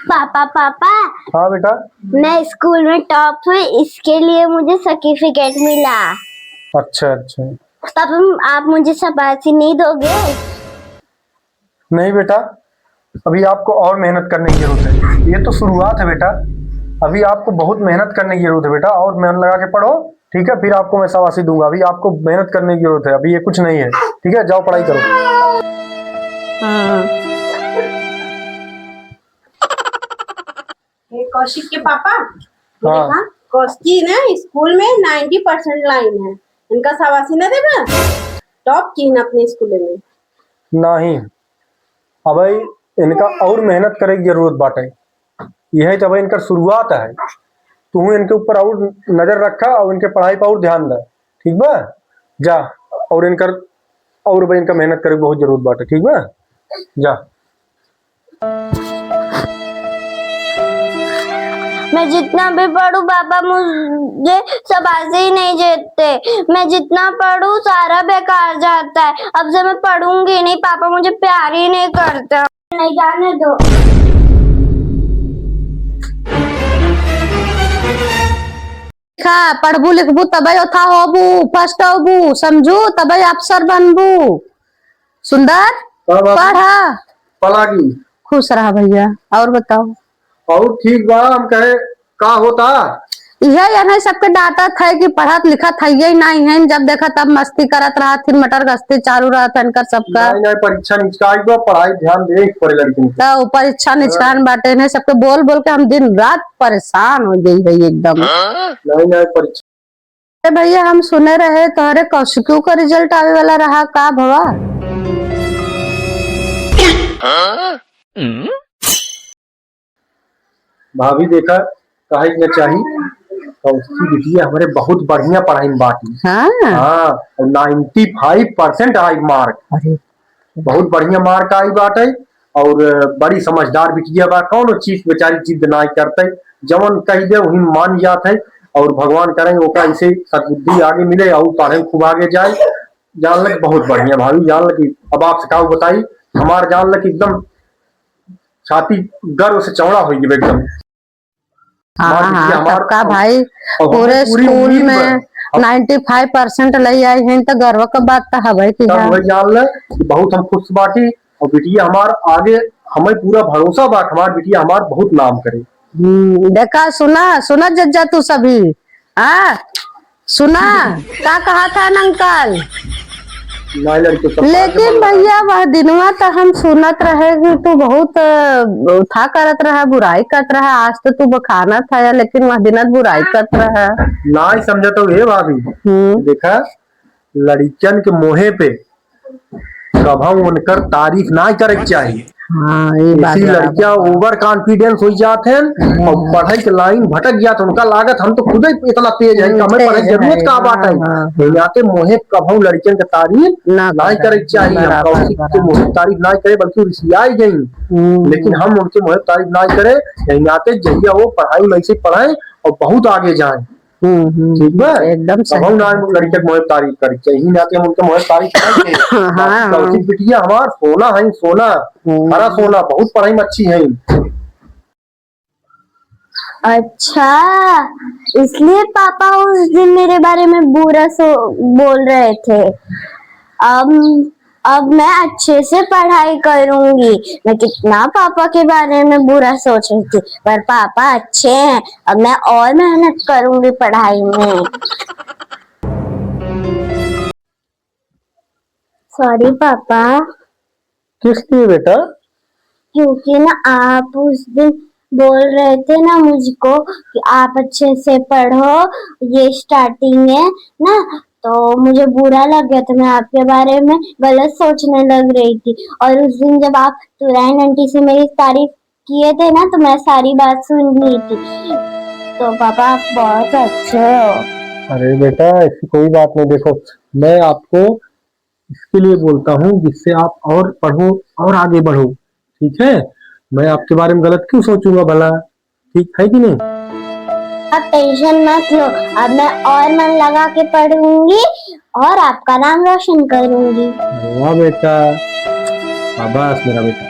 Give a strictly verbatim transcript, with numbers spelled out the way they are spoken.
पापा, पापा। हाँ बेटा। मैं स्कूल में टॉप हुई, इसके लिए मुझे सर्टिफिकेट मिला। अच्छा, अच्छा। तब हम, आप मुझे शाबाशी नहीं दोगे? नहीं बेटा, अभी आपको और मेहनत करने की जरूरत है। ये तो शुरुआत है बेटा, अभी आपको बहुत मेहनत करने की जरूरत है बेटा। और मन लगा के पढ़ो, ठीक है? फिर आपको मैं शाबाशी दूंगा। अभी आपको मेहनत करने की जरूरत है, अभी ये कुछ नहीं है, ठीक है? जाओ पढ़ाई करो। हाँ। ये कौशिक के पापा, हाँ। देखा, कौशिकी ना स्कूल में नाइंटी परसेंट लाइन है, इनका शाबाशी ना देबा? टॉप की ना अपने स्कूल में। नहीं, अबे इनका और मेहनत करे की जरूरत बाटे। यही तो अबे इनकर शुरुआत है। तू इनके ऊपर और नजर रखा और इनके पढ़ाई पर और ध्यान दे, ठीक बा? जा, और इनकर, और अबे इनका मेहनत करे की बहुत जरूरत बाटे, ठीक बा? जा। मैं जितना भी पढ़ूं पापा, मुझे शाबाशी ही नहीं देते। मैं जितना पढ़ूं सारा बेकार जाता है। अब से मैं पढ़ूंगी नहीं, पापा मुझे प्यार ही नहीं करते। नहीं जाने दो। देखा, पढ़बू लिखबू तबे ओथा होबू, फर्स्ट होबू, समझू, तबे अफसर बनबू। सुंदर, हाँ बाबू। पढ़ा। पलागी। खुश रहा भैया। और बताओ? और ठीक बा, हम कहे का होता? इहे यही सबके डांटत है कि पढ़त लिखत है ही नहीं है, जब देखा तब मस्ती करत रहत, फिर मटर गश्ती चालू रहत है इनकर सबका। नहीं, नहीं, परीक्षा निचकाई बा, पढ़ाई ध्यान दे पड़े लड़किन के। तो परीक्षा निचकान बाटे, इन्हें सबके बोल बोल के हम दिन रात परेशान हो गई है एकदम। नहीं, नहीं, परीक्षा। अरे भैया, हम सुने रहे तोहरे कौशिकियों का रिजल्ट आवे वाला रहा, का भवा? भाभी देखा, काहे के ना चाही, कौशिकी बिटिया हमरे बहुत बढ़िया पढ़ाई में बाटी। हाँ। हाँ, और नाइंटी फाइव परसेंट आई मार्क। अरे। बहुत बढ़िया मार्क आई बाटे और बड़ी समझदार बिटिया बा, कौनो चीज बेचारी जिद नाई करते, जवन कह दे वही मान जात है और भगवान करें ओका ऐसे सद्बुद्धि आगे मिले और पढ़े खूब आगे जाए। जान लग बहुत बढ़िया भाभी, जान लग कि अब आपसे का बताई, हमार जान लग कि एकदम छाती गर्व से चौड़ा हो गई एकदम। हाँ, हमार बिटिया हाँ, हमार तब का और, भाई, और हमें पूरे पूरी स्कूल उम्मीद में बा। अब नाइंटी फाइव परसेंट ले आई हैं, तो गर्व का बात तो हवे कि तब हाँ। वही जान ले कि बहुत हम खुश बाटी, और बिटिया हमार आगे हमें पूरा भरोसा बा कि हमार बिटिया हमार बहुत नाम करे। हम्म, देखा, सुना, सुना जज्जा तू सभी, हाँ, सुना, का कहा था ना अंकल? नहीं लड़के, सब लेकिन भैया, वह दिनवा तो हम सुनत रहे कि तू बहुत, अ, था करत रहा, बुराई करत रहा। आज तो तू बखानत है, लेकिन वह दिनत बुराई करत रहा। नहीं समझत हो हे भाभी। हम्म। देखा, लड़कियन के मुँहे पे कभऊ उनकर तारीफ ना करे के चाही। हाँ, ये बात ऐसी बराबर लड़कियां है। ओवर कॉन्फिडेंस हो जात हैं हाँ। और पढ़ाई के लाइन भटक जात हैं। उनका लागत हम तो खुदे इतना तेज है कि हमें पढ़ाई की जरूरत का बात है। हाँ, हाँ। यही नाते मुँहे कभऊ लड़कियन के तारीफ ना करे के चाही। हम कौशिक के मुँहे तारीफ ना करे, बल्कि रिसियाई गई। हम्म। लेकिन हम उनके मुँहे तारीफ ना करे, यही नाते जहिया वो पढ़ाई में ऐसे पढ़े और बहुत आगे जाए। हम्म, हम्म, ठीक बा? एकदम सही कभऊ ना बात है। लड़के के मुँहे तारीफ करे के चाही, ना कि हम उनके मुँहे तारीफ ना करी। हाँ, बाकी हाँ। कौशिक बिटिया हमार सोना है, सोना, हम्म। हरा सोना, बहुत पढ़ाई में अच्छी है। अच्छा, इसलिए पापा उस दिन मेरे बारे में बुरा सो-, बोल रहे थे। अब अब मैं अच्छे से पढ़ाई करूंगी। मैं कितना पापा के बारे में बुरा सोच रही थी, पर पापा अच्छे हैं। अब मैं और मेहनत करूंगी पढ़ाई में। सॉरी पापा। किस लिए बेटा? क्योंकि ना आप उस दिन बोल रहे थे ना मुझको कि आप अच्छे से पढ़ो, ये स्टार्टिंग है ना, तो मुझे बुरा लग गया था, मैं आपके बारे में गलत सोचने लग रही थी। और उस दिन जब आप तुराइन आंटी से मेरी तारीफ किए थे ना, तो मैं सारी बात सुन ली थी। तो पापा, आप बहुत अच्छे हो। अरे बेटा, ऐसी कोई बात नहीं। देखो, मैं आपको इसके लिए बोलता हूँ जिससे आप और पढ़ो और आगे बढ़ो, ठीक है? मैं आपके बारे में गलत क्यों सोचूंगा भला, ठीक है कि नहीं? आप टेंशन मत लो, अब मैं और मन लगा के पढ़ूंगी और आपका नाम रोशन करूंगी। अरे वाह बेटा, शाबाश मेरा बेटा।